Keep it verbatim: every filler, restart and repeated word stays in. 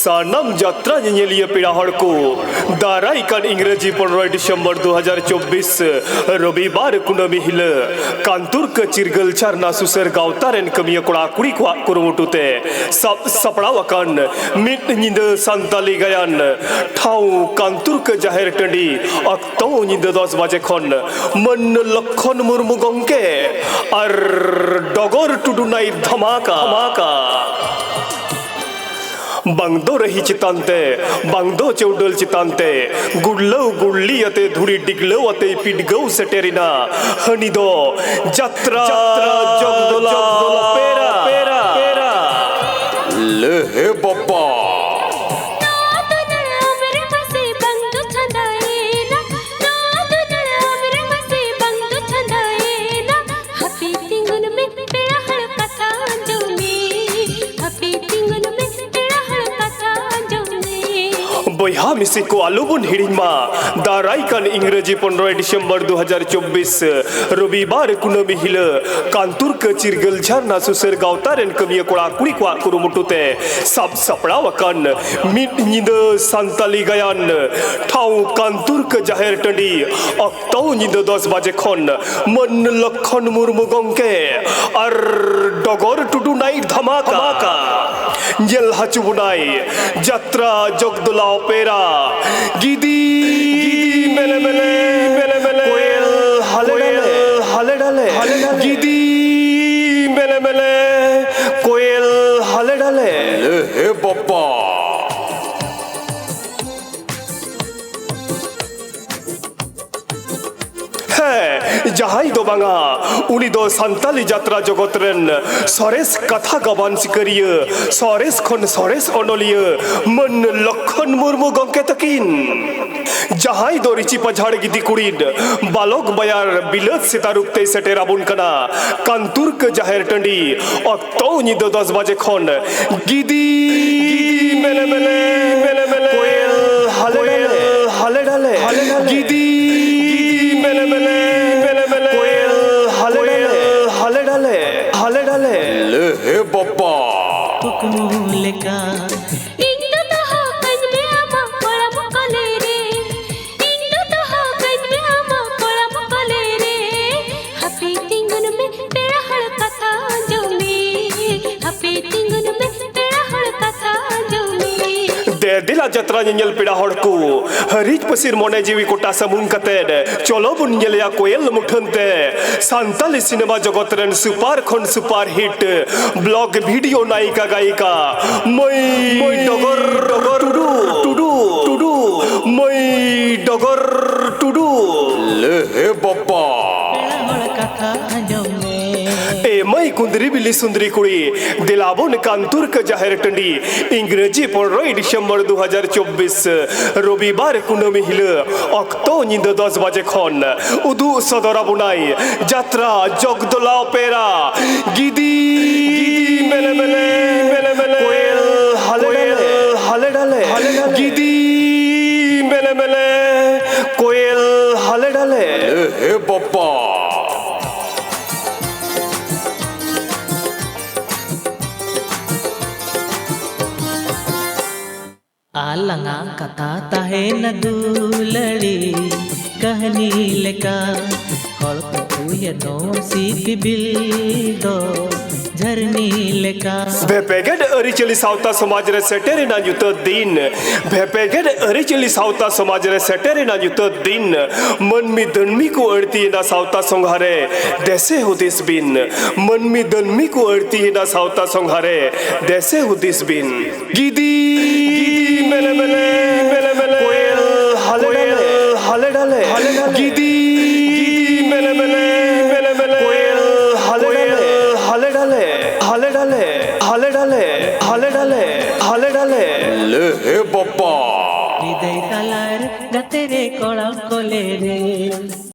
ᱥᱟᱱᱟᱢ ᱡᱟᱛᱨᱟ ᱧᱮᱧᱮᱞᱤᱭᱟᱹ ᱯᱮᱲᱟ ᱦᱚᱲ ᱠᱚ, ᱫᱟᱨᱟᱭ ᱠᱟᱱ ᱤᱝᱨᱮᱡᱤ ᱯᱚᱱᱨᱚᱭ ᱰᱤᱥᱮᱢᱵᱚᱨ ᱫᱩ ᱦᱟᱡᱟᱨ ᱪᱚᱵᱵᱤᱥ ᱨᱚᱵᱤᱵᱟᱨ ᱠᱩᱱᱟᱹᱢᱤ ᱦᱤᱞᱳᱜ ᱠᱟᱱᱛᱩᱨᱠᱟᱹ ᱪᱤᱨᱜᱟᱹᱞ ᱡᱷᱟᱨᱱᱟ ᱥᱩᱥᱟᱹᱨ ᱜᱟᱶᱛᱟ ᱨᱮᱱ ᱠᱟᱹᱢᱤᱭᱟᱹ ᱠᱚᱲᱟ ᱠᱩᱲᱤ ᱠᱚᱣᱟᱜ ᱠᱩᱨᱩᱢᱩᱴᱩ ᱛᱮ ᱥᱟᱵ ᱥᱟᱯᱲᱟᱣ ᱟᱠᱟᱱ ᱢᱤᱫ ᱧᱤᱫᱟᱹ ᱥᱟᱱᱛᱟᱞᱤ ᱜᱟᱭᱟᱱ ᱴᱷᱟᱶ ᱠᱟᱱᱛᱩᱨᱠᱟᱹ ᱡᱟᱦᱮᱨ ᱴᱟᱺᱰᱤ ᱚᱠᱛᱚ ᱧᱤᱫᱟᱹ ᱫᱚᱥ ᱵᱟᱡᱮ ᱠᱷᱚᱱ ᱢᱟᱹᱱ ᱞᱚᱠᱠᱷᱚᱱ ᱢᱩᱨᱢᱩ ᱜᱚᱢᱠᱮ ᱟᱨ ᱰᱚᱜᱚᱨ ᱴᱩᱰᱩ ᱱᱟᱭᱤᱴ ᱫᱷᱟᱢᱟᱠᱟ᱾ ᱵᱟᱝ ᱫᱚ ᱨᱟᱹᱦᱤ ᱪᱮᱛᱟᱱ ᱛᱮ, ᱵᱟᱝ ᱫᱚ ᱪᱟᱹᱣᱰᱟᱹᱞ ᱪᱮᱛᱟᱱ ᱛᱮ, ᱜᱩᱨᱞᱟᱹᱣ ᱜᱩᱨᱞᱤ ᱟᱛᱮ ᱫᱷᱩᱲᱤ ᱰᱤᱜᱽᱞᱟᱹᱣ ᱟᱛᱮᱭ ᱯᱤᱰᱜᱟᱹᱣ ᱥᱮᱴᱮᱨᱮᱱᱟ᱾ ᱦᱟᱹᱱᱤ ᱫᱚ ᱡᱟᱛᱨᱟ ᱡᱚᱜᱽᱫᱚᱞᱟ ᱯᱮᱨᱟ᱾ ᱞᱮ ᱦᱮ ᱵᱟᱵᱟ᱾ ᱦᱟᱯᱮ ᱛᱤᱸᱜᱩᱱ ᱢᱮ, ᱯᱮᱲᱟ ᱦᱚᱲ ᱠᱟᱛᱷᱟ ᱟᱸᱡᱚᱢ ᱢᱮ᱾ ᱦᱟᱯᱮ ᱛᱤᱸᱜᱩᱱ ᱢᱮ, ᱯᱮᱲᱟ ᱦᱚᱲ ᱠᱟᱛᱷᱟ ᱟᱸᱡᱚᱢ ᱢᱮ᱾ ᱵᱚᱭᱦᱟ ᱢᱤᱥᱤ ᱠᱚ, ᱟᱞᱚᱵᱚᱱ ᱦᱤᱲᱤᱧ ᱢᱟ, ᱫᱟᱨᱟᱭ ᱠᱟᱱ ᱤᱝᱨᱮᱡᱤ ᱯᱚᱱᱨᱚᱭ ᱰᱤᱥᱮᱢᱵᱚᱨ ᱫᱩ ᱦᱟᱡᱟᱨ ᱪᱚᱵᱵᱤᱥ ᱨᱚᱵᱤᱵᱟᱨ ᱠᱩᱱᱟᱹᱢᱤ ᱦᱤᱞᱳᱜ ᱠᱟᱱᱛᱩᱨᱠᱟᱹ ᱪᱤᱨᱜᱟᱹᱞ ᱡᱷᱟᱨᱱᱟ ᱥᱩᱥᱟᱹᱨ ᱜᱟᱶᱛᱟ ᱨᱮᱱ ᱠᱟᱹᱢᱤᱭᱟᱹ ᱠᱚᱲᱟ ᱠᱩᱲᱤ ᱠᱚᱣᱟᱜ ᱠᱩᱨᱩᱢᱩᱴᱩ ᱛᱮ ᱥᱟᱵ ᱥᱟᱯᱲᱟᱣ ᱟᱠᱟᱱ ᱢᱤᱫ ᱧᱤᱫᱟᱹ ᱥᱟᱱᱛᱟᱞᱤ ᱜᱟᱭᱟᱱ ᱴᱷᱟᱶ ᱠᱟᱱᱛᱩᱨᱠᱟᱹ ᱡᱟᱦᱮᱨ ᱴᱟᱺᱰᱤ ᱚᱠᱛᱚ ᱧᱤᱫᱟᱹ ᱫᱚᱥ ᱵᱟᱡᱮ ᱠᱷᱚᱱ ᱢᱟᱹᱱ ᱞᱚᱠᱠᱷᱚᱱ ᱢᱩᱨᱢᱩ ᱜᱚᱢᱠᱮ ᱟᱨ ᱰᱚᱜᱚᱨ ᱴᱩᱰᱩ ᱱᱟᱭᱤᱴ ᱫᱷᱟᱢᱟᱠᱟ᱾ ᱧᱮᱞ ᱦᱚᱪᱚ ᱵᱚᱱᱟᱭ ᱡᱟᱛᱨᱟ ᱡᱚᱜᱽᱫᱚᱞᱟ ᱚᱯᱮᱨᱟ᱾ ᱜᱤᱫᱤ, ᱜᱤᱫᱤ ᱢᱮᱞᱮ ᱢᱮᱞᱮ, ᱢᱮᱞᱮ ᱢᱮᱞᱮ, ᱠᱳᱭᱮᱞ ᱦᱟᱞᱮ ᱰᱟᱞᱮ, ᱦᱟᱞᱮ ᱰᱟᱞᱮ, ᱜᱤᱫᱤ ᱢᱮᱞᱮ ᱢᱮᱞᱮ, ᱠᱳᱭᱮᱞ ᱦᱟᱞᱮ ᱰᱟᱞᱮ᱾ ᱞᱮ ᱦᱮ ᱵᱟᱵᱟ᱾ ᱦᱮᱸ, ᱡᱟᱦᱟᱸᱭ ᱫᱚ ᱵᱟᱝᱟ, ᱩᱱᱤ ᱫᱚ ᱥᱟᱱᱛᱟᱞᱤ ᱡᱟᱛᱨᱟ ᱡᱚᱜᱚᱛ ᱨᱮᱱ ᱥᱚᱨᱮᱥ ᱠᱟᱛᱷᱟ ᱜᱟᱵᱟᱱ ᱥᱤᱠᱟᱹᱨᱤᱭᱟᱹ, ᱥᱚᱨᱮᱥ ᱠᱷᱚᱱ ᱥᱚᱨᱮᱥ ᱚᱱᱚᱞᱤᱭᱟᱹ ᱢᱟᱹᱱ ᱞᱚᱠᱠᱷᱚᱱ ᱢᱩᱨᱢᱩ ᱜᱚᱢᱠᱮ ᱛᱟᱹᱠᱤᱱ᱾ ᱡᱟᱦᱟᱸᱭ ᱫᱚ ᱨᱤᱪᱤ ᱯᱟᱡᱷᱟᱲ ᱜᱤᱫᱤ ᱠᱩᱲᱤᱫ ᱵᱟᱞᱚᱠ ᱵᱟᱭᱟᱨ ᱵᱤᱞᱟᱹᱛ ᱥᱮᱛᱟ ᱨᱩᱯ ᱛᱮᱭ ᱥᱮᱴᱮᱨ ᱟᱵᱚᱱ ᱠᱟᱱᱟ ᱠᱟᱱᱛᱩᱨᱠᱟᱹ ᱡᱟᱦᱮᱨ ᱴᱟᱺᱰᱤ᱾ ᱚᱠᱛᱚ ᱧᱤᱫᱟᱹ ᱫᱚᱥ ᱵᱟᱡᱮ ᱠᱷᱚᱱ ᱜᱤᱫᱤ, ᱜᱤᱫᱤ ᱢᱮᱞᱮ ᱢᱮᱞᱮ, ᱢᱮᱞᱮ ᱢᱮᱞᱮ, ᱠᱳᱭᱮᱞ ᱦᱟᱞᱮ ᱰᱟᱞᱮ, ᱦᱟᱞᱮ ᱰᱟᱞᱮ, ᱜᱤᱫᱤ, ᱜᱤᱫᱤ ᱢᱮᱞᱮ ᱢᱮᱞᱮ, ᱢᱮᱞᱮ ᱢᱮᱞᱮ, ᱠᱳᱭᱮᱞ ᱦᱟᱞᱮ ᱰᱟᱞᱮ, ᱦᱟᱞᱮ ᱰᱟᱞᱮ, ᱦᱟᱞᱮ ᱰᱟᱞᱮ᱾ ᱞᱮ ᱦᱮ ᱵᱟᱵᱟ᱾ ᱠᱩᱠᱢᱩ ᱞᱮᱠᱟ ᱤᱧ ᱫᱚ ᱡᱟᱛᱨᱟ ᱧᱮᱧᱮᱞ ᱯᱮᱲᱟ ᱦᱚᱲ ᱠᱚ, ᱦᱟᱹᱨᱤᱡ ᱯᱟᱹᱥᱤᱨ ᱢᱚᱱᱮ ᱡᱤᱣᱤ ᱠᱚᱴᱟ ᱥᱟᱹᱢᱩᱝ ᱠᱟᱛᱮᱫ ᱪᱚᱞᱚ ᱵᱚᱱ ᱧᱮᱞᱮᱭᱟ ᱠᱳᱭᱮᱞ ᱢᱩᱴᱷᱟᱹᱱ ᱛᱮ ᱥᱟᱱᱛᱟᱞᱤ ᱥᱤᱱᱮᱢᱟ ᱡᱚᱜᱚᱛ ᱨᱮᱱ ᱥᱩᱯᱟᱨ ᱠᱷᱚᱱ ᱥᱩᱯᱟᱨ ᱦᱤᱴ ᱵᱞᱚᱜ ᱵᱷᱤᱰᱤᱭᱳ ᱱᱟᱭᱤᱠᱟ ᱜᱟᱭᱤᱠᱟ ᱢᱟᱹᱭ ᱰᱚᱜᱚᱨ ᱰᱚᱜᱚᱨ ᱴᱩᱰᱩ, ᱴᱩᱰᱩ, ᱴᱩᱰᱩ, ᱢᱟᱹᱭ ᱰᱚᱜᱚᱨ ᱴᱩᱰᱩ᱾ ᱞᱮ ᱦᱮ ᱵᱟᱵᱟ᱾ ᱮ ᱢᱟᱹᱭ ᱠᱩᱸᱫᱽᱨᱤ ᱵᱤᱞᱤ ᱥᱩᱸᱫᱽᱨᱤ ᱠᱩᱲᱤ, ᱫᱮᱞᱟ ᱵᱚᱱ ᱠᱟᱱᱛᱩᱨ ᱠᱟ ᱡᱟᱦᱮᱨ ᱴᱟᱺᱰᱤ᱾ ᱤᱝᱨᱮᱡᱤ ᱯᱚᱱᱨᱚᱭ ᱰᱤᱥᱮᱢᱵᱚᱨ ᱫᱩ ᱦᱟᱡᱟᱨ ᱪᱚᱵᱵᱤᱥ, ᱨᱚᱵᱤᱵᱟᱨ ᱠᱩᱱᱟᱹᱢᱤ ᱦᱤᱞᱳᱜ, ᱚᱠᱛᱚ ᱧᱤᱫᱟᱹ ᱫᱚᱥ ᱵᱟᱡᱮ ᱠᱷᱚᱱ᱾ ᱩᱫᱩᱜ ᱥᱚᱫᱚᱨ ᱟᱵᱚᱱᱟᱭ ᱡᱟᱛᱨᱟ ᱡᱚᱜᱽᱫᱚᱞᱟ ᱚᱯᱮᱨᱟ᱾ ᱜᱤᱫᱤ ᱢᱮᱞᱮ ᱢᱮᱞᱮ, ᱢᱮᱞᱮ ᱢᱮᱞᱮ, ᱠᱳᱭᱮᱞ ᱦᱟᱞᱮ ᱰᱟᱞᱮ, ᱦᱟᱞᱮ ᱰᱟᱞᱮ, ᱦᱟᱞᱮ ᱰᱟᱞᱮ᱾ ᱜᱤᱫᱤ ᱢᱮᱞᱮ ᱢᱮᱞᱮ, ᱠᱳᱭᱮᱞ ᱦᱟᱞᱮ ᱰᱟᱞᱮ᱾ ᱮ ᱦᱮ ᱵᱟᱵᱟ᱾ ᱟᱞᱟᱝᱟᱜ ᱠᱟᱛᱷᱟ ᱛᱟᱦᱮᱱᱟ ᱫᱩᱞᱟᱹᱲᱤ ᱠᱟᱹᱦᱱᱤ ᱞᱮᱠᱟ, ᱦᱚᱲ ᱠᱚ ᱩᱭᱦᱟᱹᱨ ᱱᱚᱣᱟ ᱥᱤᱯᱤᱵᱤᱞ ᱫᱚ ᱡᱷᱟᱹᱨᱱᱤ ᱞᱮᱠᱟ᱾ ᱵᱷᱮᱯᱮᱜᱮᱫ ᱟᱹᱨᱤᱪᱟᱹᱞᱤ ᱥᱟᱶᱛᱟ ᱥᱚᱢᱟᱡᱽ ᱨᱮ ᱥᱮᱴᱮᱨ ᱮᱱᱟ ᱧᱩᱛᱟᱹᱛ ᱫᱤᱱ᱾ ᱵᱷᱮᱯᱮᱜᱮᱫ ᱟᱹᱨᱤᱪᱟᱹᱞᱤ ᱥᱟᱶᱛᱟ ᱥᱚᱢᱟᱡᱽ ᱨᱮ ᱥᱮᱴᱮᱨ ᱮᱱᱟ ᱧᱩᱛᱟᱹᱛ ᱫᱤᱱ᱾ ᱢᱟᱹᱱᱢᱤ ᱫᱟᱹᱱᱢᱤ ᱠᱚ ᱟᱹᱲᱛᱤᱭᱮᱱᱟ ᱥᱟᱶᱛᱟ ᱥᱚᱸᱜᱷᱟ ᱨᱮ, ᱫᱮᱥᱮ ᱦᱩᱫᱤᱥ ᱵᱤᱱ᱾ ᱢᱟᱹᱱᱢᱤ ᱫᱟᱹᱱᱢᱤ ᱠᱚ ᱟᱹᱲᱛᱤᱭᱮᱱᱟ ᱥᱟᱶᱛᱟ ᱥᱚᱸᱜᱷᱟ ᱨᱮ, ᱫᱮᱥᱮ ᱦᱩᱫᱤᱥ ᱵᱤᱱ᱾ ᱜᱤᱫᱤ, ᱜᱤᱫᱤ ᱢᱮᱞᱮ ᱢᱮᱞᱮ, ᱢᱮᱞᱮ ᱢᱮᱞᱮ, ᱠᱳᱭᱮᱞ ᱦᱟᱞᱮ ᱰᱟᱞᱮ, ᱦᱟᱞᱮ ᱰᱟᱞᱮ, ᱦᱟᱞᱮ ᱰᱟᱞᱮ᱾ ᱜᱤᱫᱤ, ᱜᱤᱫᱤ ᱢᱮᱞᱮ ᱢᱮᱞᱮ, ᱢᱮᱞᱮ ᱢᱮᱞᱮ, ᱠᱳᱭᱮᱞ ᱦᱟᱞᱮ ᱰᱟᱞᱮ, ᱦᱟᱞᱮ ᱰᱟᱞᱮ, ᱦᱟᱞᱮ ᱰᱟᱞᱮ, ᱦᱟᱞᱮ ᱰᱟᱞᱮ, ᱦᱟᱞᱮ ᱰᱟᱞᱮ, ᱦᱟᱞᱮ ᱰᱟᱞᱮ᱾ ᱞᱮ ᱦᱮ ᱵᱟᱵᱟ᱾ ᱵᱤᱫᱟᱹᱭ ᱛᱟᱞᱟᱨᱮ ᱜᱟᱛᱮ ᱨᱮ ᱠᱚᱲᱟᱢ ᱠᱚᱞᱮ ᱨᱮ᱾